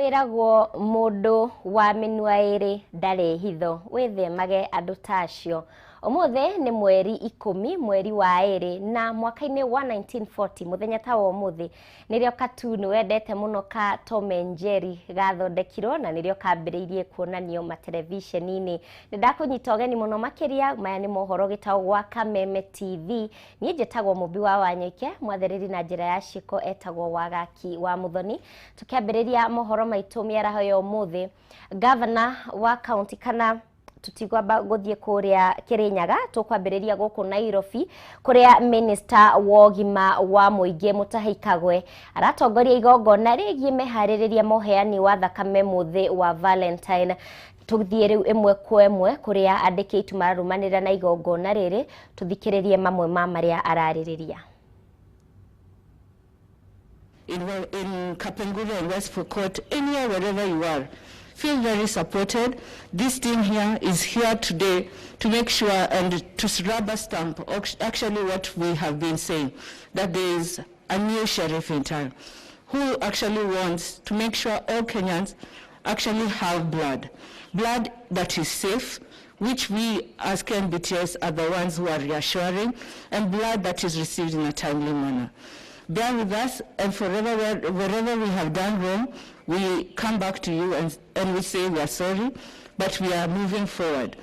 Kwĩragwo mũndũ wa mĩnua ĩrĩ ndarĩ hitho, wĩthemage andũ ta acio. Ũmũthĩ nĩ mweri 10 mweri wa 2 na mwaka-inĩ wa 1940 mũthenya ta wa ũmũthĩ nĩrĩo katuni wendete mũno ka Tom and Jerry gathondekirwo na nĩrĩo kambĩrĩirie kuonanio materebiceni-inĩ. Nĩ ndakũnyita ũgeni mũno makĩria, maya nĩ mohoro gĩtagwo gwa Kameme TV. Niĩ njĩtagwo Mũmbi wa Wanyoike, mwathereri na njĩra ya ciĩko etagwo Wagaki wa Muthoni. Tũkĩambĩrĩria mohoro maitũ mĩaraho ya ũmũthĩ, gavana wa kaunti kana tutikwamba gũthiĩ kũrĩa Kirinyaga, tũkwambĩrĩria gũkũ Nairobi kũrĩa minister wa ũgima wa mũingĩ Mutahi Kagwe aratongoria igongona rĩgiĩ meharĩrĩria ma ũheani wa thakame mũthĩ wa Valentine. Tũthiĩ rĩu ĩmwe kwa ĩmwe kũrĩa andĩki aitũ mararũmanĩrĩra na igongona rĩrĩ, tũthikĩrĩrie mamwe ma marĩa ararĩrĩria. In Kapenguria and West Pokot, anywhere, wherever you are, feel very supported. This team here is here today to make sure and to rubber stamp actually what we have been saying, that there is a new sheriff in town who actually wants to make sure all Kenyans actually have blood, blood that is safe, which we as KMBTS are the ones who are reassuring, and blood that is received in a timely manner. Bear with us, and forever, wherever we have done wrong, we come back to you and we say we are sorry, but we are moving forward.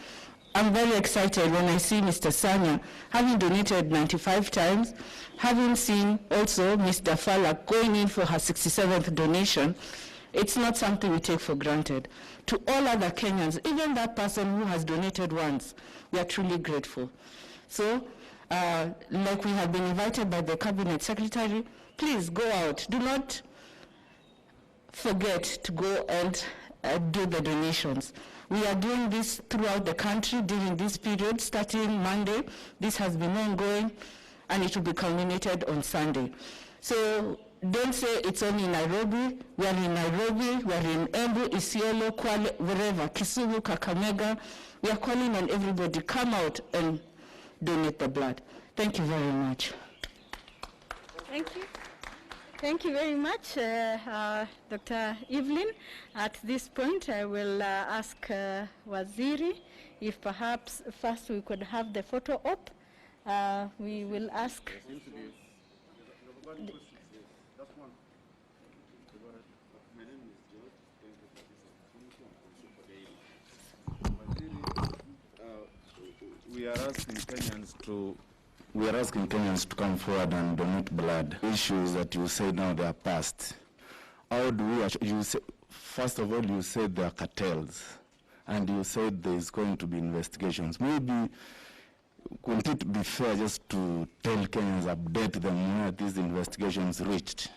I'm very excited when I see Mr. Sanya having donated 95 times, having seen also Ms. Dafala going in for her 67th donation. It's not something we take for granted. To all other Kenyans, even that person who has donated once, we are truly grateful. So, like we have been invited by the Cabinet Secretary, please go out. Do not forget to go and do the donations. We are doing this throughout the country during this period, starting Monday. This has been ongoing, and it will be culminated on Sunday. So don't say it's only Nairobi. We are in Nairobi, we are in Embu, Isiolo, Kwale, wherever, Kisumu, Kakamega. We are calling on everybody, come out and donate the blood. Thank you very much. Thank you. Thank you very much, Dr. Evelyn. At this point, I will ask Waziri if perhaps first we could have the photo op. We will ask. We are asking Kenyans to come forward and donate blood. Issues that you say now they are past. How do we? You say, first of all, you said there are cartels, and you said there is going to be investigations. Maybe couldn't it be fair just to tell Kenyans, update them where these investigations reached?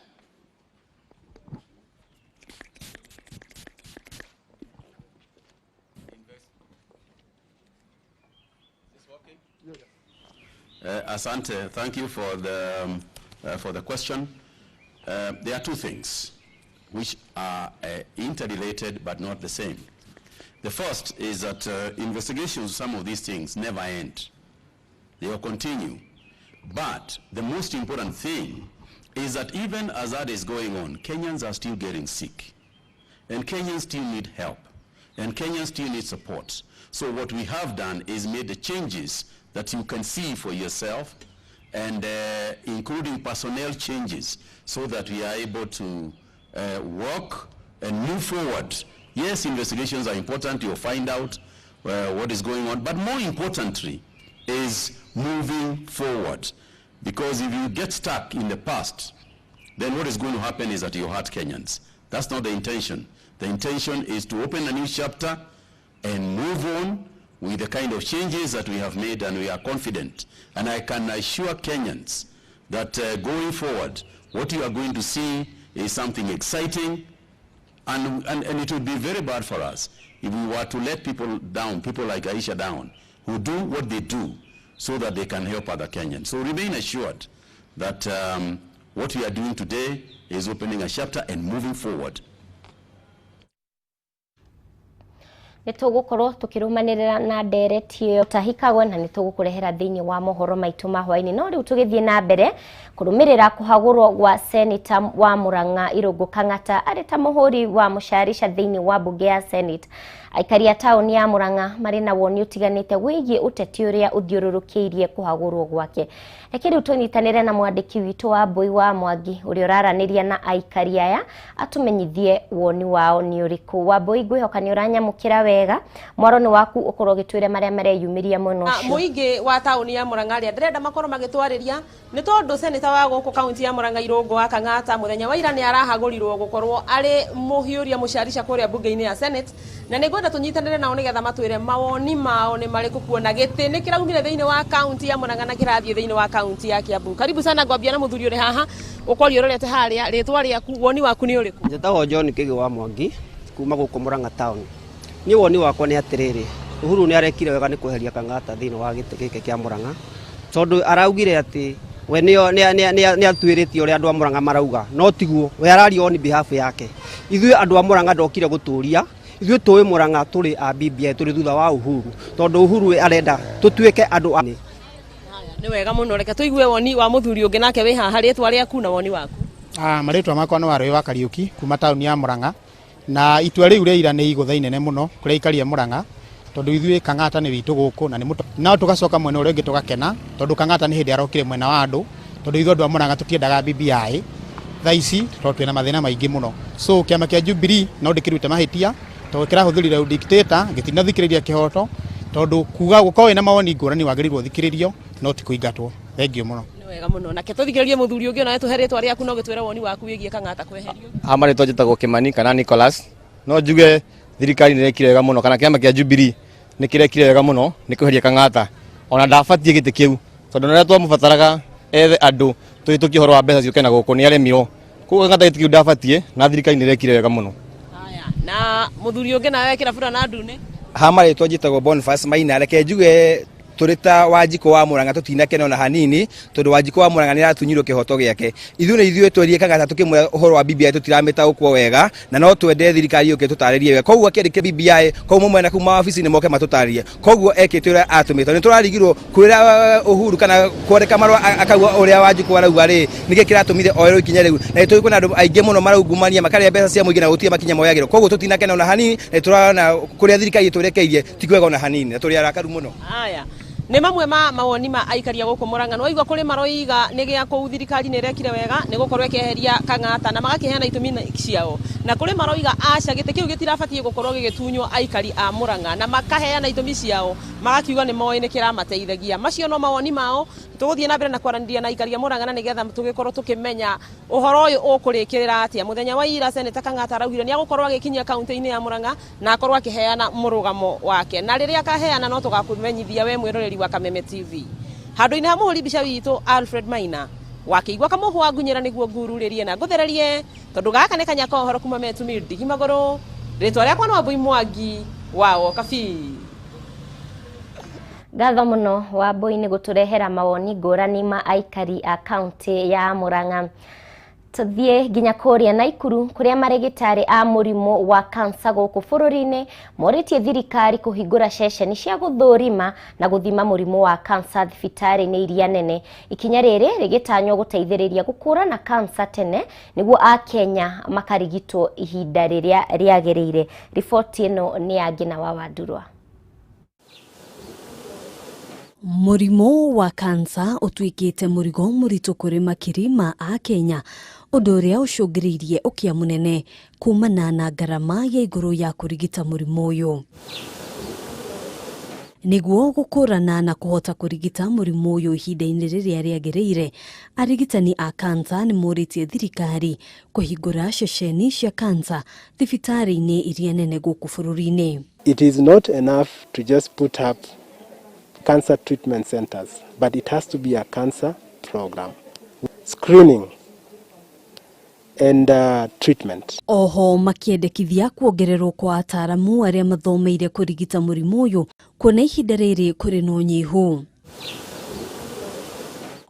Asante, thank you for the question. There are two things which are interrelated but not the same. The first is that investigations of some of these things never end. They will continue. But the most important thing is that even as that is going on, Kenyans are still getting sick. And Kenyans still need help. And Kenyans still need support. So what we have done is made the changes that you can see for yourself, and including personnel changes, so that we are able to work and move forward. Yes, investigations are important. You'll find out what is going on. But more importantly is moving forward. Because if you get stuck in the past, then what is going to happen is that you hurt Kenyans. That's not the intention. The intention is to open a new chapter and move on with the kind of changes that we have made, and we are confident. And I can assure Kenyans that going forward, what you are going to see is something exciting, and it would be very bad for us if we were to let people down, people like Aisha down, who do what they do so that they can help other Kenyans. So remain assured that what we are doing today is opening a chapter and moving forward. Nĩ tũgũkorwo tũkĩrũmanĩrĩra na ndereti ĩyo tahikagwo na nĩ tũgũkũrehera thĩinĩ wa mohoro maitũ ma hwaĩ-inĩ. No rĩu tũgĩthiĩ na mbere kũrũmĩrĩra kũhagũrwo gwa Seneta wa Murang'a Irũngũ Kang'ata arĩ ta mũhũri wa mũcarica thĩinĩ wa mbunge ya Senate. Aikari a taũni ya Murang'a marĩ na woni ũtiganĩte wĩgiĩ ũteti ũrĩa ũthiũrũrũkĩirie kũhagũrwo gwake. Reke rĩu tũnyitanĩre na mwandĩki witũ wa Mbui wa Mwangi ũrĩa ũraranĩria na aikari aya atũmenyithie woni wao nĩ ũrĩkũ. Wambui, ngwĩhoka nĩ ũranyamũkĩra wega, mwaro nĩ waku ũkorwo ũgĩtwĩre marĩa mareyumĩria mwena ũcio. Mũingĩ wa taũni ya Murang'a arĩa ndĩrenda makorwo magĩtwarĩria nĩ tondũ seneta wa gũkũ kaunti ya Murang'a Irũngũ wa Kang'ata mũthenya wa ira nĩ arahagũrirwo gũkorwo arĩ mũhiũria mũcarica kũrĩa mbunge-inĩ ya Senate, na nĩ ngwenda tũnyitanĩre nao nĩgetha matwĩre mawoni mao nĩ marĩkũ kuona gĩtĩ nĩ kĩraumire thĩinĩ wa kaunti ya Murang'a na kĩrathiĩ thĩinĩ wa kaunti ya Kiambu. Karibu sana, ngwambia na mũthuri ũrĩ haha ũkorio ũrorete harĩa, rĩtwa rĩaku, woni waku nĩ ũrĩkũ? Njĩtagwo John Kĩgĩ wa Mwangi kuma gũkũ Murang'a town. Niĩ woni wakwa nĩ atĩrĩrĩ, Uhuru nĩ arekire wega nĩ kweheria Kang'ata thĩinĩ wa gĩtĩ gĩkĩ kĩa Murang'a, tondũ araugire atĩ we nĩ atuĩrĩtie ũrĩa andũ a Murang'a marauga, no tiguo. We araria on behalf yake. Ithuĩ andũ a Murang'a ndokire gũtũria, ithuĩ tũĩ Murang'a tũrĩ a BBI, tũrĩ thutha wa Uhuru, tondũ Uhuru we arenda tũtuĩke andũ a Nĩ wega mũno, reke tũigue woni wa mũthuri ũngĩ nake wĩ haha, rĩtwa rĩaku na woni waku. Marĩtwa makwa nĩ Warũĩ wa Kariũki kuma taũni ya Murang'a, na itua rĩu rĩa ira nĩ igũtha inene mũno kũrĩ aikari a Murang'a, tondũ ithuĩ Kang'ata nĩ witũ gũkũ na nĩ mũto. No tũgacoka mwena ũrĩa ũngĩ tũgakena tondũ Kang'ata nĩ hĩndĩ arokire mwena wa andũ, tondũ ithuĩ andũ a Murang'a tũtiendaga BBI thaa ici tondũ twĩna mathĩna maingĩ mũno. So kĩama kĩa Jubilee no ndĩkĩrute mahĩtia tondũ kĩrahũthĩrire dictator gĩtinathikĩrĩria kĩhoto, tondũ kuga gũkorwo wĩna mawoni ngũrani wagĩrĩirwo ũthikĩrĩrio no ti kũingatwo. Thengiũ mũno. Nĩ wega mũno, nake tũthikĩrĩrie mũthuri ũngĩ onawe, tũhe rĩtwa rĩaku na ũgĩtwĩre woni waku wĩgiĩ Kang'ata kweherio. Ha marĩtwa njĩtagwo Kimani kana Nicholas. No njuge thirikari nĩ ĩrekire wega mũno, kana kĩama kĩa Jubilee nĩ kĩrekire wega mũno nĩ kweheria Kang'ata. Ona ndabatiĩ gĩtĩ kĩu tondũ rĩrĩa twamũbataraga ethe andũ tũhĩtũkie ũhoro wa mbeca ciũke na gũkũ nĩ aremirwo. Koguo Kang'ata gĩtĩ kĩu ndabatiĩ na thirikari nĩ ĩrekire wega mũno. Haya, na mũthuri ũngĩ nawe wekĩra burana ndune. Ha marĩtwa njĩtagwo Boniface Maina. Reke njuge tũrĩ ta Wanjikũ wa Murang'a tũtinakena ona hanini, tondũ Wanjikũ wa Murang'a nĩ aratunyirwo kĩhoto gĩake. Ithuĩ nĩ ithuĩ twerie Kang'ata tũkĩmwĩra ũhoro wa BBI tũtiramĩtaũkwo wega, na no twende thirikari yũke tũtarĩrie wega. Koguo akĩandĩke BBI kũu mwena kũu mawabici-inĩ moke matũtarĩrie. Koguo ekĩte ũrĩa atũmĩtwo. Nĩ tũrarigirwo kwĩra Uhuru kana kwandĩka marũa akauga ũrĩa Wanjikũ arauga rĩ, nĩkĩ kĩratũmire oerwo ikinya rĩu. Na nĩtũĩ kwĩna andũ aingĩ mũno maraungumania makarĩa mbeca cia mũingĩ na gũtirĩ makinya moyagĩrwo. Koguo tũtinakena ona hanini, na nĩtũrona kũrĩa thirikari ĩtũrekeirie ti kwega ona hanini, na tũrĩ arakaru mũno. Haya, nĩ mamwe ma mawoni ma aikari a gũkũ Murang'a. Nĩ waigua kũrĩ maroiga nĩ gĩa kũu thirikari nĩ ĩrekire wega nĩ gũkorwo ĩkĩeheria Kang'ata na magakĩheana itũmi ciao, na kũrĩ maroiga aca, gĩtĩ kĩu gĩtirabatiĩ gũkorwo gĩgĩtunywo aikari a Murang'a na makaheana itũmi ciao, magakiuga nĩ moĩ nĩ kĩramateithagia. Macio no mawoni mao. Tũgũthiĩ na mbere na kwaranĩria na aikari a Murang'a na nĩgetha tũgĩkorwo tũkĩmenya ũhoro ũyũ ũkũrĩkĩrĩra atĩa. Mũthenya wa ira Seneta Kang'ata araugire nĩ agũkorwo agĩkinyia kaunti-inĩ ya Murang'a na akorwo akĩheana mũrũgamo wake, na rĩrĩa akaheana no tũgakũmenyithia we mwĩroreri wa Kameme TV. Handũ-inĩ ha mũhũri mbica witũ Alfred Maina wakĩigua kamũhwa ngunyĩra nĩguo ngururĩrie na ngũthererie, tondũ gaka nĩ kanya ka ũhoro kuma Metumi ndigi magũrũ. Rĩtwa rĩakwa nĩ Wambui Mwangi wa Okabi. Ngatho mũno Wambui nĩ gũtũrehera mawoni ngũrani ma aikari a kaunti ya Murang'a. Tũthiĩ nginya kũrĩa Naikuru kũrĩa marĩgĩtarĩ a mũrimũ wa kansa gũkũ bũrũri-inĩ morĩtie thirikari kũhingũra ceceni cia gũthũrima na gũthima mũrimũ wa kansa thibitarĩ-inĩ iria nene. Ikinya rĩrĩ rĩgĩtanywo gũteithĩrĩria gũkũrana kansa tene nĩguo akenya makarigitwo ihinda rĩrĩa rĩagĩrĩire. Riboti ĩno nĩ ya Ngina wa Wandurwa. Mũrimũ wa kansa ũtuĩkĩte mũrigo mũritũ kũrĩ makiri ma akenya, ũndũ ũrĩa ũcũngĩrĩirie ũkĩa mũnene kumana na ngarama ya igũrũ ya kũrigita mũrimũ ũyũ. Nĩguo gũkũrana na kũhota kũrigita mũrimũ ũyũ ihinda-inĩ rĩrĩa rĩagĩrĩire, arigitani a kansa nĩ morĩtie thirikari kũhingũra ceceni cia kansa thibitarĩ-inĩ iria nene gũkũ bũrũri-inĩ. It is not enough to just put up cancer treatment centers, but it has to be a cancer program. Screening and treatment. Oho makĩendekithia kuongererwo kwa ataaramu arĩa mathomeire kũrigita mũrimũ ũyũ kuona ihinda rĩrĩ kũrĩ na ũnyihu.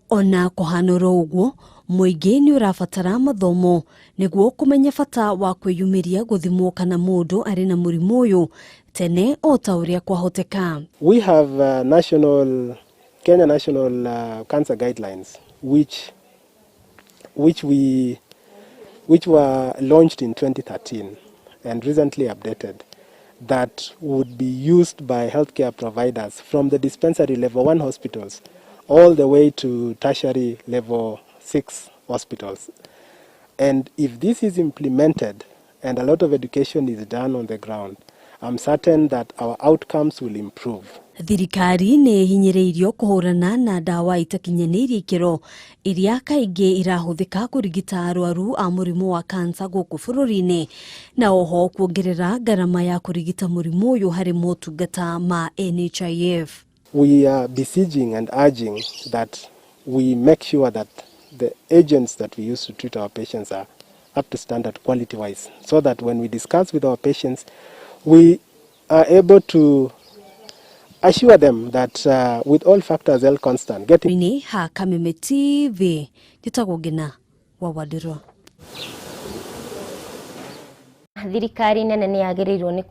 Ona kũhanũra ũguo, mũingĩ nĩ ũrabatara mathomo nĩguo kũmenya bata wa kwĩyumĩria gũthimwo kana mũndũ arĩ na mũrimũ ũyũ Tene o ta ũrĩa kwahoteka. We have national Kenya National Cancer Guidelines, which were launched in 2013 and recently updated, that would be used by healthcare providers from the dispensary level 1 hospitals all the way to tertiary level 6 hospitals. And if this is implemented and a lot of education is done on the ground, I'm certain that our outcomes will improve. Thirikari nĩ ĩhinyĩrĩirio kũhũrana na ndawa itakinyanĩirie ikĩro iria kaingĩ irahũthĩka kũrigita arwaru a mũrimũ wa kansa gũkũ bũrũri-inĩ, na oho kuongerera ngarama ya kũrigita mũrimũ ũyũ harĩ motungata ma NHIF. We are besieging and urging that we make sure that the agents that we use to treat our patients are up to standard quality wise, so that when we discuss with our patients, we are able to assure them that with all factors held constant, getting Ini ha Kameme TV, njĩtagwo Ngina wa Wandirwa. Thirikari nene nĩ yagĩrĩirwo nĩ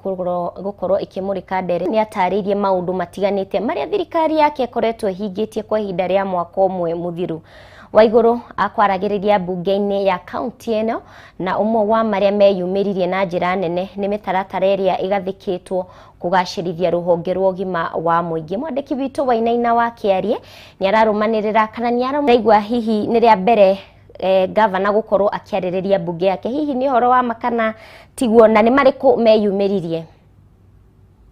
gũkorwo ĩkĩmũrĩka ndere. Nĩ atarĩirie maũndũ matiganĩte marĩa thirikari yake ĩkoretwo ĩhingĩtie kwa ihinda rĩa mwaka ũmwe mũthiru. Waigũrũ akwaragĩrĩria mbunge-inĩ ya kaunti ĩno, na ũmwe wa marĩa meyumĩririe na njĩra nene nĩ mĩtaratara ĩrĩa ĩgathĩkĩtwo kũgacĩrithia rũhonge rwa ũgima wa mũingĩ. Mwandĩki witũ Wainaina wa Kĩarie nĩ ararũmanĩrĩra kana nĩ araigua hihi nĩ rĩa mbere gavana gũkorwo akĩarĩrĩria mbunge yake, hihi nĩ ũhoro wa ma kana tiguo, na nĩ marĩkũ meyumĩririe?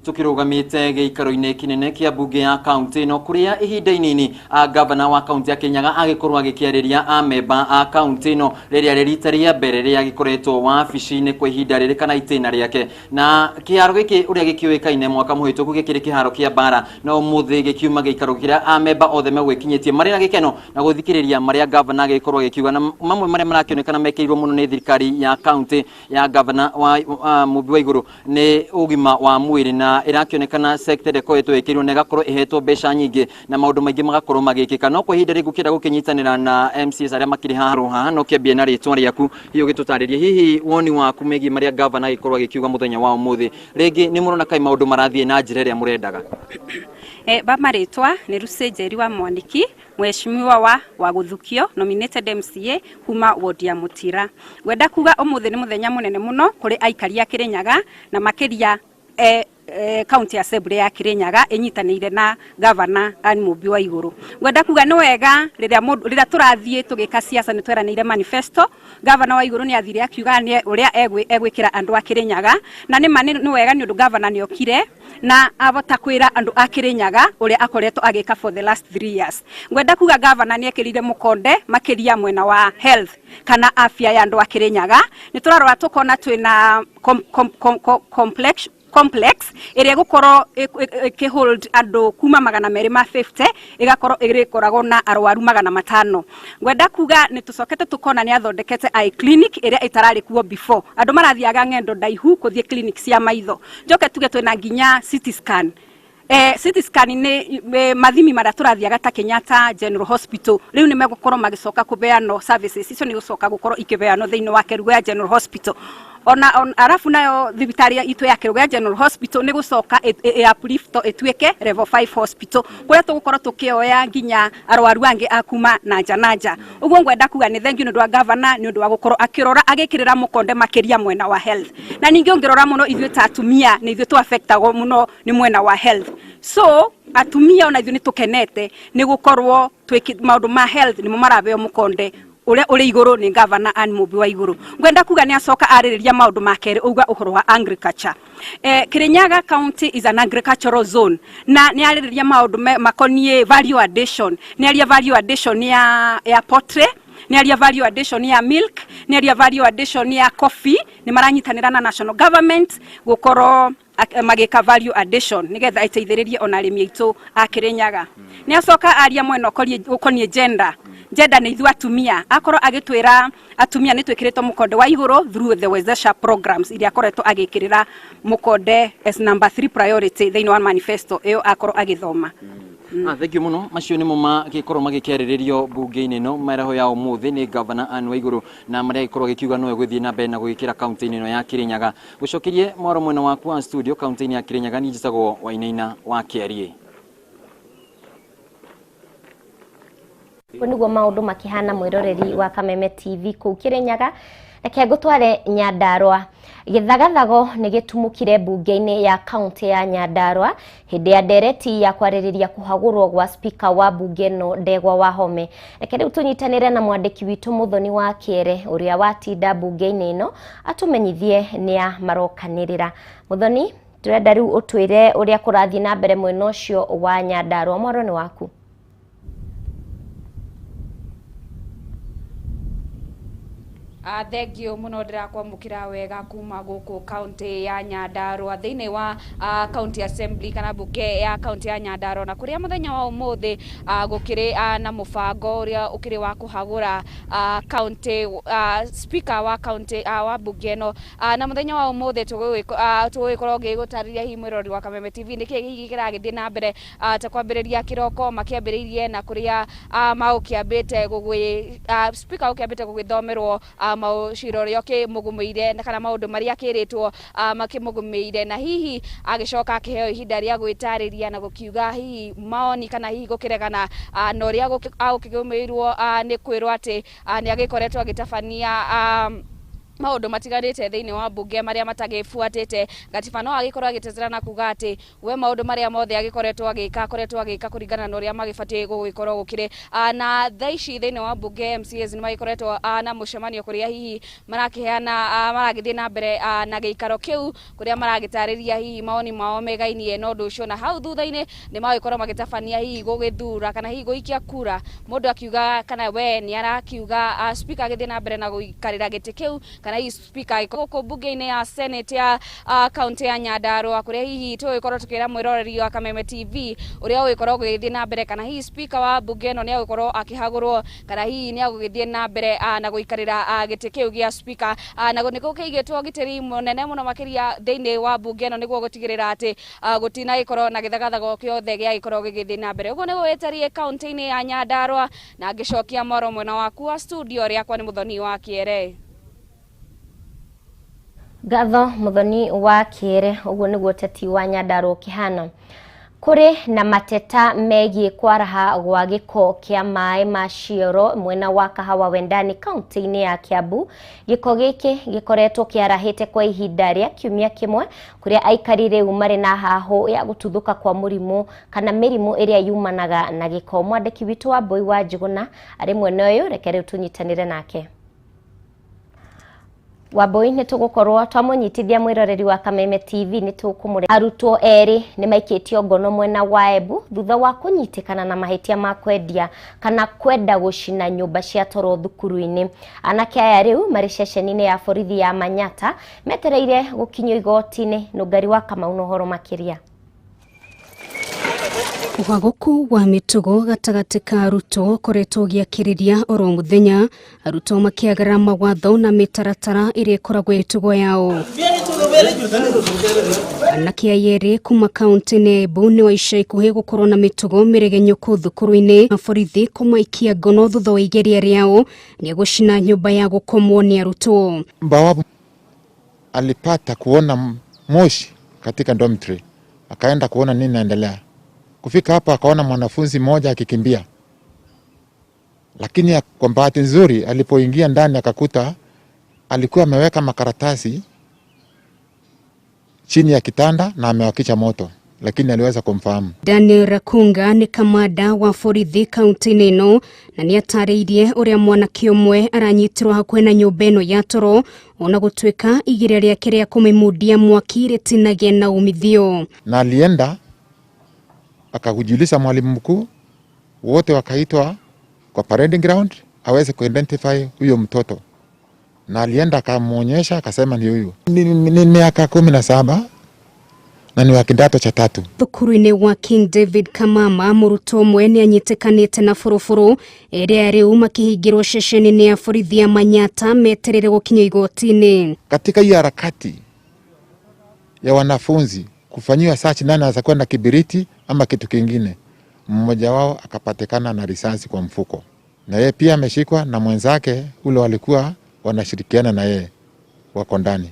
Tukirugamite giikaro-inĩ kinene kia bunge ya kaunti ĩno, kuria ihinda inini a gavana wa kaunti ya Kirinyaga agikorwo agĩkĩarĩria amemba a kaunti ĩno rĩrĩa rĩ rita rĩa mbere rĩrĩa agĩkoretwo wabici-inĩ kwa ihinda rĩrĩ kana itĩna rĩake. Na kĩharo gĩkĩ ũrĩa gĩkĩũĩkaine mwaka mũhĩtũku gĩkĩrĩ kĩharo kĩa mbara, no ũmũthĩ gĩkiuma gĩikaro kĩrĩa amemba othe megwĩkinyĩtie marĩ na gĩkeno na gũthikĩrĩria marĩa gavana agĩkorwo agĩkiuga, na mamwe marĩa marakĩonekana mekĩrirwo mũno nĩ thirikari ya kaunti ya gavana wa Mumbi wa Igũrũ nĩ ũgima wa mwĩrĩ, na ĩrakĩonekana sector ĩkoretwo ĩkĩrwo na ĩgakorwo ĩhetwo mbeca nyingĩ na maũndũ maingĩ magakorwo magĩkĩka. No kwa ihinda rĩngĩ ũkĩenda gũkĩnyitanĩra na MCAs arĩa makĩrĩ haha haha, no kĩambie na rĩtwa rĩaku, hihi ũgĩtũtarĩrie hihi woni waku megiĩ marĩa gavana agĩkorwo agĩkiuga mũthenya wa ũmũthĩ. Rĩngĩ nĩ mũrona kaĩ maũndũ marathiĩ na njĩra ĩrĩa mũrendaga? Ba marĩtwa nĩ Lucy Njeri wa Mwaniki, mheshimiwa wa Gũthukio, nominated MCA kuma ward ya Mũtira. Ngwenda kuga ũmũthĩ nĩ mũthenya mũnene mũno kũrĩ aikari a Kĩrĩnyaga, na makĩria county assembly ya Kirinyaga ĩnyitanĩire na governor Anne Mumbi wa Igũrũ. Ngwenda kuga nĩ wega rĩrĩa mũndũ rĩrĩa tũrathiĩ tũgĩka siasa nĩ tweranĩire manifesto. Governor wa Igũrũ nĩ athire akiuga nĩ ũrĩa egwĩkĩra andũ a Kirinyaga, na nĩ ma nĩ wega nĩ ũndũ governor nĩ okire na avota kwĩra andũ a Kirinyaga ũrĩa akoretwo agĩka for the last 3 years. Ngwenda kuga governor nĩ ekĩrire mũkonde makĩria mwena wa health kana afya ya andũ a Kirinyaga. Nĩ tũrarora tũkona twĩna complex ĩrĩa ĩgũkorwo ĩkĩhold andũ kuma 250, ĩgakorwo ĩrĩkoragwo na arwaru 500. Ngwenda kuga nĩ tũcokete tũkona nĩ athondekete eye clinic ĩrĩa ĩtararĩ kuo before. Andũ marathiaga ng'endo ndaihu kũthiĩ clinic cia maitho. Njoke tuge twĩna nginya CT scan. CT scan nĩ mathimi marĩa tũrathiaga ta Kenyatta General Hospital, rĩu nĩ megũkorwo magĩcoka kũbeanwo, services icio nĩ gũcoka gũkorwo ikĩbeanwo thĩinĩ wa Kerugoya General Hospital. Ona arabu nayo thibitarĩ itũ ya Kerugoya General Hospital nĩ gũcoka ĩ uplift ĩtuĩke level 5 hospital, kũrĩa tũgũkorwo tũkĩoya nginya arwaru angĩ a kuma na nja na nja. Ũguo ngwenda kuga nĩ thank you nĩ ũndũ wa governor, nĩ ũndũ wa gũkorwo akĩrora agĩkĩrĩra mũkonde makĩria mwena wa health. Na ningĩ ũngĩrora mũno ithuĩ ta atumia nĩ ithuĩ tũ affectagwo mũno nĩ mwena wa health, so atumia ona ithuĩ nĩ tũkenete nĩ gũkorwo maũndũ ma health nĩmo marabeo mũkonde ũrĩa ũrĩ igũrũ nĩ governor Anne Mumbi wa Igũrũ. Ngwenda kuga nĩ acoka arĩrĩria maũndũ ma kerĩ, uga ũhoro wa agriculture. Kirinyaga County is an agricultural zone, na nĩ arĩrĩria maũndũ makoniĩ value addition. Nĩ aria value addition ya poultry, nĩ aria value addition ya milk, nĩ aria value addition ya coffee. Nĩ maranyitanĩra na national government gũkorwo magĩka value addition nĩgetha ĩteithĩrĩrie ona arĩmi aitũ a Kirinyaga. Nĩ acoka aria mwena ũkoniĩ gender. Gender nĩ ithuĩ atumia, akorwo agĩtwĩra atumia nĩ twĩkĩrĩtwo mũkonde wa igũrũ through the Wezesha programs iria akoretwo agĩkĩrĩra mũkonde as number 3 priority thĩinĩ wa manifesto ĩyo akorwo agĩthoma. Thank you muno. Macio nĩmo magĩkorwo magĩkĩarĩrĩrio mbunge-inĩ ĩno mĩaraho ya ũmũthĩ nĩ Governor Anne Waiguru, na marĩa agĩkorwo agĩkiuga no egũthiĩ na mbere na gũgĩkĩra kaunti-inĩ ĩno ya Kirinyaga. Gũcokerie mwaro mwena waku wa studio kaunti-inĩ ya Kirinyaga, niĩ njĩtagwo Wainaina wa Kĩariĩ. Ũguo nĩguo maũndũ makĩhana mwĩroreri wa Kameme TV kũu Kirinyaga. Reke ngũtware Nyandarua. Gĩthagathago nĩ gĩtumũkire mbunge-inĩ ya kaunti ya Nyandarua hĩndĩ ya ndereti ya kwarĩrĩria kũhagũrwo gwa spika wa mbunge ĩno Ndegwa Wahome. Reke rĩu tũnyitanĩre na mwandĩki witũ Mũthoni wa Kĩere ũrĩa watinda mbunge-inĩ ĩno atũmenyithie nĩa marokanĩrĩra. Mũthoni, tũrenda rĩu ũtwĩre ũrĩa kũrathiĩ na mbere mwena ũcio wa Nyandarua. Mwaro nĩ waku. Thank you muno, ndĩrakwamũkĩra wega kuma gũkũ kaunti ya Nyandarua thĩinĩ wa county assembly kana bunge ya kaunti ya Nyandarua, na kũrĩa mũthenya wa ũmũthĩ gũkĩrĩ na mũbango ũrĩa ũkĩrĩ wa kũhagũra county speaker wa county wa bunge ĩno, na mũthenya wa ũmũthĩ tũgũgĩkorwo ngĩgũtarĩria hihi mwĩrori wa Kameme TV nĩkĩĩ hihi kĩragĩthiĩ na mbere, ta kwambĩrĩria kĩroko makĩambĩrĩirie na kũrĩa magũkĩambĩte gũgĩ speaker ũkĩambĩte gũgĩthomerwo maucira ũrĩa ũkĩmũgũmĩire kana maũndũ marĩa akĩrĩtwo makĩmũgũmĩire, na hihi agĩcoka akĩheo ihinda rĩa gwĩtarĩria na gũkiuga hihi maoni kana hihi gũkĩregana na ũrĩa agũkĩgũmĩirwo nĩ kwĩrwo atĩ nĩ agĩkoretwo agĩtabania maũndũ matiganĩte thĩinĩ wa mbunge marĩa matagĩbuatĩte gatiba, no agĩkorwo agĩtetera na kuga atĩ we maũndũ marĩa mothe agĩkoretwo agĩka akoretwo agĩka kũringana na ũrĩa magĩbatiĩ gũgĩkorwo gũkĩrĩ. Na thaa ici thĩinĩ wa mbunge MCAs nĩ magĩkoretwo na mũcemanio kũrĩa hihi marakĩheana maragĩthiĩ na mbere na gĩikaro kĩu kũrĩa maragĩtarĩria hihi maoni mao megainie na ũndũ ũcio, na hau thutha-inĩ nĩ magĩkorwo magĩtabania hihi gũgĩthura kana hihi gũikia kura, mũndũ akiuga kana we nĩ arakiuga speaker agĩthiĩ na mbere na gũikarĩra gĩtĩ kĩu kana hihi speaker gũkũ mbunge-inĩ ya Senate ya kaunti ya Nyandarua, kũrĩa hihi tũgũgĩkorwo tũkĩra mwĩroreri wa Kameme TV ũrĩa ũgũgĩkorwo ũgĩthiĩ na mbere kana hihi speaker wa mbunge ĩno nĩ agũgĩkorwo akĩhagũrwo kana hihi nĩ agũgĩthiĩ na mbere na gũikarĩra gĩtĩ kĩu gĩa speaker, na nĩ gũkĩigĩtwo ũgitĩri mũnene mũno makĩria thĩinĩ wa mbunge ĩno nĩguo gũtigĩrĩra atĩ gũtinagĩkorwo na gĩthagathago kĩothe gĩagĩkorwo gĩgĩthiĩ na mbere. Ũguo nĩguo wĩtariĩ kaunti-inĩ ya Nyandarua, na ngĩcokia mwaro mwena waku wa studio rĩakwa nĩ Mũthoni wa Kĩere. Ngatho Mũthoni wa Kĩere. Ũguo nĩguo ũteti wa Nyandarua ũkĩhana. Kũrĩ na mateta megiĩ kwaraha gwa gĩko kĩa maĩ ma cioro mwena wa Kahawa Wendani kaunti-inĩ ya Kiambu. Gĩko gĩkĩ gĩkoretwo kĩarahĩte kwa ihinda rĩa kiumia kĩmwe, kũrĩa aikari rĩu marĩ na hahũ ya gũtuthũka kwa mũrimũ kana mĩrimũ ĩrĩa yumanaga na gĩko. Mwandĩki witũ wa Mbui wa Njũgũna arĩ mwena ũyũ, reke rĩu tũnyitanĩre nake. Wambui, nĩ tũgũkorwo twamũnyitithia mwĩroreri wa Kameme TV nĩ tũkũmũre. Arutwo erĩ nĩ maikĩtio ngono mwena wa Embu thutha wa kũnyitĩkana na mahĩtia ma kwendia kana kwenda gũcina nyũmba cia toro thukuru-inĩ. Anake aya rĩu marĩ ceceni-inĩ ya borithi ya Manyata metereire gũkinyio igoti-inĩ. Nũngari wa Kamau na ũhoro makĩria. Ũhagũku wa mĩtugo gatagatĩ ka arutwo ũkoretwo ũgĩakĩrĩria oro mũthenya, arutwo makĩagarara mawatho na mĩtaratara ĩrĩa ĩkoragwo mĩtugo yao. Anake aya erĩ kuma kaunti-inĩ ya Embu nĩ wa ica ikuhĩ gũkorwo na mĩtugo mĩregenyũku thukuru-inĩ, na borithi kũmaikia ngono thutha wa igeria rĩao nĩ gũcina nyũmba ya gũkomwo nĩ arutwo. Bawabu alipata kuona moshi katika dormitory, akaenda kuona nini inaendelea. Kufika hapa akaona mwanafunzi mmoja akikimbia, lakini kwa bahati nzuri alipoingia ndani akakuta alikuwa ameweka makaratasi chini ya kitanda na amewakisha moto, lakini aliweza kumfahamu. Daniel Rakunga nĩ kamanda wa borithi kaunti-inĩ ĩno na nĩ atarĩirie ũrĩa mwanake ũmwe aranyitirwo hakuhĩ na nyũmba ĩno ya toro ona gũtuĩka igeria rĩake rĩa kũmĩmundia mwaki rĩtinagĩa na umithio. Na alienda akakujulisha mwalimu mkuu, wote wakaitwa kwa parading ground aweze kuidentify huyo mtoto, na alienda akamuonyesha akasema ni huyu. Ni miaka 17 na ni wa kidato cha tatu. Thukuru-inĩ wa King David Kamama mũrutwo ũmwe nĩ anyitĩkanĩte na bũrũbũrũ ĩrĩa rĩu makĩhingĩrwo ceceni-inĩ ya borithi ya Manyata meterere gũkinya igoti-inĩ. Katika hii harakati ya wanafunzi kufanyiwa search nani anaweza kwenda kibiriti ama kitu kingine, Mmoja wao akapatikana na risasi kwa mfuko, na yeye pia ameshikwa na mwenzake ule walikuwa wanashirikiana na yeye, wako ndani,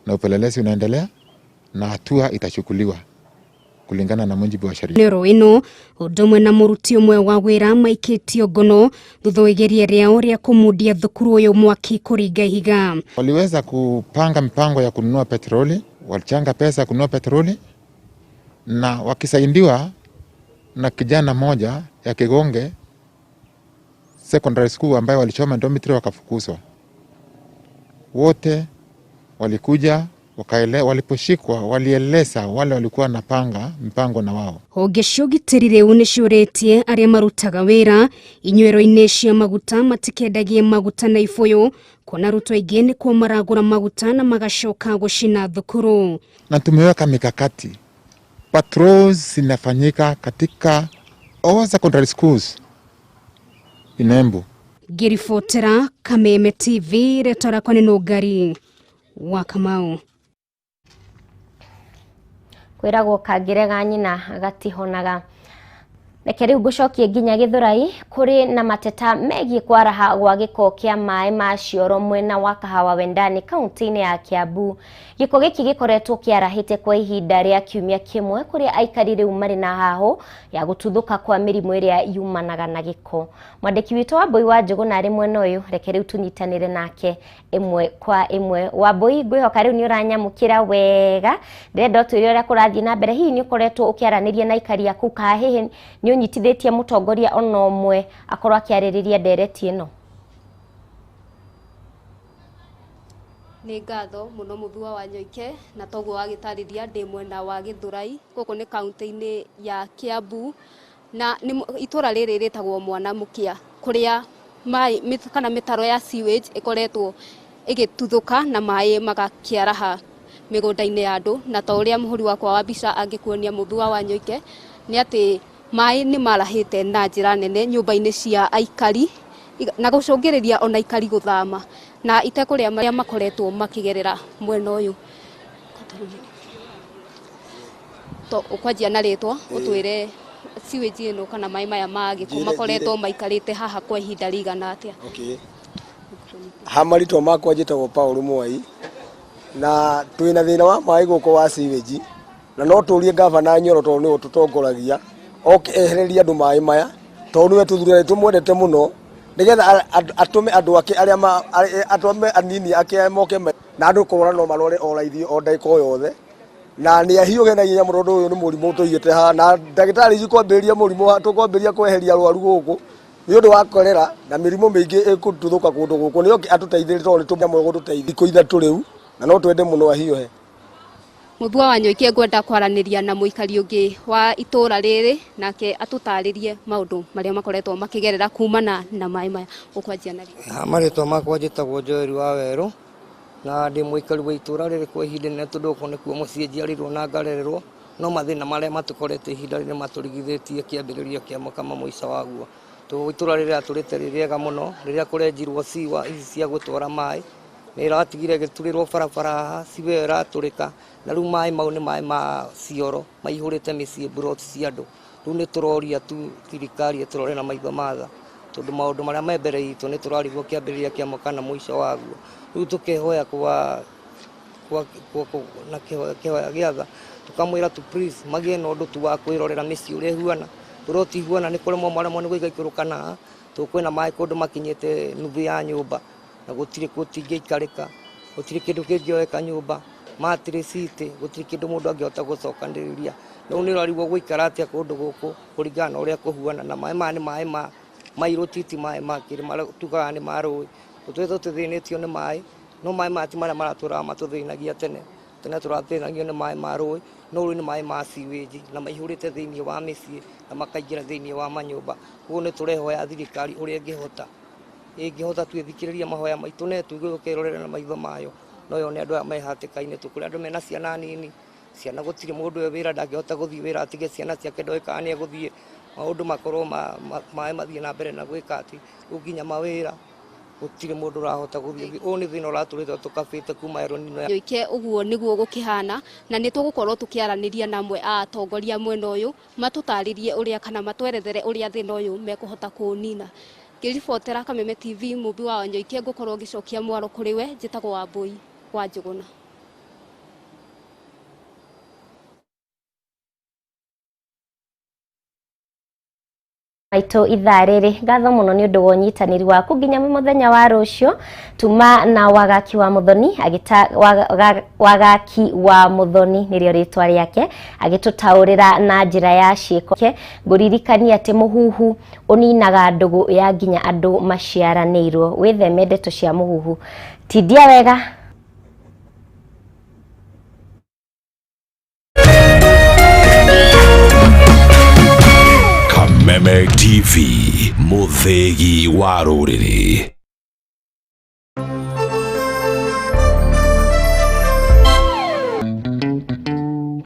na upelelezi unaendelea na hatua itachukuliwa kulingana na mujibu wa sheria. Nero ĩno ũndũ ũmwe na mũruti ũmwe wa wĩra maikĩtio ngono thutha wa igeria rĩao rĩa kũmundia thukuru ũyũ mwaki kũringa ihiga. Waliweza kupanga mipango ya kununua petroli, walichanga pesa ya kununua petroli, na wakisaidiwa na kijana moja ya Kigonge Secondary School ambaye walichoma dormitory wakafukuzwa. Wote walikuja waliposhikwa walieleza wale walikuwa wanapanga mpango na wao. Honge cia ũgitĩri rĩu nĩciũrĩtie arĩa marutaga wĩra inyuĩro-inĩ cia maguta matikendagie maguta na ibũyũ kuona arutwo aingĩ nĩkuo maragũra maguta na magacoka gũcina thukuru. Na tumeweka mikakati, patrols zinafanyika katika all secondary schools in Embu. Ngĩribotera Kameme TV, rĩtwa rĩakwa nĩ Nũngari wa Kamau. Kwĩragwo kangĩrega nyina gatihonaga. Reke rĩu ngũcokie nginya Gĩthũrai kũrĩ na mateta megiĩ kwaraha gwa gĩko kĩa maĩ ma cioro mwena wa Kahawa Wendani kaunti-inĩ ya Kiambu. Gĩko gĩkĩ gĩkoretwo kĩarahĩte kwa ihinda rĩa kiumia kĩmwe kũrĩa aikari rĩu marĩ na hahũ ya gũtuthũka kwa mĩrimũ ĩrĩa yumanaga na gĩko. Mwandĩki witũ Wambui wa Njũgũna arĩ mwena ũyũ, reke rĩu tũnyitanĩre nake ĩmwe kwa ĩmwe. Wambui, ngwĩhoka rĩu nĩ ũranyamũkĩra wega, ndĩrenda ũtwĩre ũrĩa kũrathiĩ na mbere. Hihi nĩ ũkoretwo ũkĩaranĩria na aikari aku kana hihi nĩ ũnyitithĩtie mũtongoria ona ũmwe akorwo akĩarĩrĩria ndereti ĩno? Nĩ ngatho mũno Mũthua wa Nyoike, na toguo wagĩtarĩria ndĩ mwena wa Gĩthũrai gũkũ nĩ kaunti-inĩ ya Kiambu, na itũra rĩrĩ rĩtagwo Mwana Mũkia kũrĩa maĩ kana mĩtaro ya sewage ĩkoretwo ĩgĩtuthũka na maĩ magakĩaraha mĩgũnda-inĩ ya andũ, na ta ũrĩa mũhũri wakwa wa mbica angĩkuonia Mũthua wa Nyoike nĩ atĩ maĩ nĩ marahĩte na njĩra nene nyũmba-inĩ cia aikari na gũcũngĩrĩria ona aikari gũthama na itekũrĩa marĩa makoretwo makĩgerera mwena ũyũ. To ũkwanjia na rĩtwa ũtwĩre sewage ĩno kana maĩ maya ma gĩko makoretwo maikarĩte haha kwa ihinda rĩigana atĩa? Okay. Ha marĩtwa makwa njĩtagwo Paul Mwai, na twĩna thĩna wa maĩ gũkũ wa sewage, na no tũrie gavana Nyoro tondũ nĩwe ũtũtongoragia oke ehererie andũ maĩ maya tondũ nĩwe tũthurane tũmwendete mũno, nĩgetha atũme andũ ake arĩa atũme anini ake moke na andũ kũrora no marore o raithi o ndagĩka o yothe, na nĩ ahiũge na ihenya mũno tondũ ũyũ nĩ mũrimũ tũigĩte haha, na ndagĩtarĩ ici kwambĩrĩria mũrimũ tũkwambĩrĩria kweheria arwaru gũkũ nĩ ũndũ wa korera na mĩrimũ mĩingĩ ĩkũtuthũka kũndũ gũkũ. Nĩ oke atũteithĩrĩrie tondũ nĩ tũmwe gũtũteithia thikũ 3 rĩu, na no twende mũno ahiũhe. Mũthua wa Nyoike ngwenda kwaranĩria na mũikari ũngĩ wa itũra rĩrĩ nake atũtarĩrie maũndũ marĩa makoretwo makĩgerera kumana na maĩ maya. Ũkwanjia na rĩ? Marĩtwa makwa njĩtagwo Joel wa Werũ, na ndĩ mũikari wa itũra rĩrĩ kwa ihinda inene tondũ gũkũ nĩkuo mũciĩ njiarĩirwo na ngarererwo, no mathĩna marĩa matũkorete ihinda rĩrĩ matũrigithĩtie kĩambĩrĩria kĩa mwaka ma mũico waguo. Itũra rĩrĩ rĩatũrĩte rĩ rĩega mũno rĩrĩa kũrenjirwo ciwa ici cia gũtwara maĩ nĩ ĩratigire ĩgĩturĩrwo barabara haha, ciwa ĩyo ĩratũrĩka, na rĩu maĩ mau nĩ maĩ ma cioro maihũrĩte mĩciĩ mburoti cia andũ. Rĩu nĩ tũroria tu thirikari ĩtũrore na maitho ma tha, tondũ maũndũ marĩa me mbere itũ nĩ tũrarigwo kĩambĩrĩria kĩa mwaka na mũico waguo. Rĩu tũkehoya kwa na kĩhoya gĩa tha, tũkamwĩra tu please magĩe na ũndũ tu wa kwĩrorera mĩciĩ ũrĩa ĩhuana, buroti ihuana nĩ kũremwo maremwo nĩ gũikaikũrũka na haha, tondũ kwĩna maĩ kũndũ makinyĩte nuthu ya nyũmba na gũtirĩ gũtingĩikarĩka, gũtirĩ kĩndũ kĩngĩoeka nyũmba, matiriciti gũtirĩ kĩndũ mũndũ angĩhota gũcokanĩrĩria. Rĩu nĩ ũrarigwo gũikara atĩa kũndũ gũkũ kũringana na ũrĩa kũhuana, na maĩ maya nĩ maĩ ma mairũ titi maĩ ma kĩrĩ tugaga nĩ ma rũĩ. Tũtũrĩte tũthĩnĩtio nĩ maĩ, no maĩ maya ti marĩa maratũraga matũthĩnagia tene. Tene tũrathĩnagio nĩ maĩ ma rũĩ, no rĩu nĩ maĩ ma sewage na maihũrĩte thĩinĩ wa mĩciĩ na makaingĩra thĩinĩ wa manyũmba. Koguo nĩ tũrehoya thirikari ũrĩa ĩngĩhota twĩthikĩrĩria mahoya maitũ na ĩtũigue ĩkerorera na maitho mayo, no yone andũ aya me hatĩka-inĩ. Tũkũrĩ andũ mena ciana nini, ciana gũtirĩ mũndũ wĩ wĩra ndangĩhota gũthiĩ wĩra atige ciana ciake ndoĩ kana nĩ egũthiĩ, maũndũ makorwo maĩ mathiĩ na mbere na gwĩka atĩ rĩu nginya mawĩra Gũtirĩ mũndũ ũrahota gũthiĩ. Ũyũ nĩ thĩna ũratũrĩte tũkabĩte kuma Eronino. Nyoike ũguo nĩguo gũkĩhana, na nĩ tũgũkorwo tũkĩaranĩria na amwe a atongoria mwena ũyũ matũtarĩrie ũrĩa kana matwerethere ũrĩa thĩna ũyũ mekũhota kũũnina. Ngĩribotera Kameme TV, Mũmbi wa Wanyoike, ngũkorwo ngĩcokia mwaro kũrĩ we. Njĩtagwo Wambũi wa Njũgũna. Maitũ ithaa rĩrĩ, ngatho mũno nĩ ũndũ wa ũnyitanĩri waku nginya mũthenya wa rũciũ. Tuma na Wagaki wa Mũthoni agĩta Wagaki wa Mũthoni nĩrĩo rĩtwa rĩake, agĩtũtaũrĩra na njĩra ya ciĩko. Ngũririkania atĩ mũhuhu ũninaga ndũgũ ya nginya andũ maciaranĩirwo. Wĩtheme ndeto cia mũhuhu. Tindia wega. Kameme TV, mũthĩgi wa rũrĩrĩ.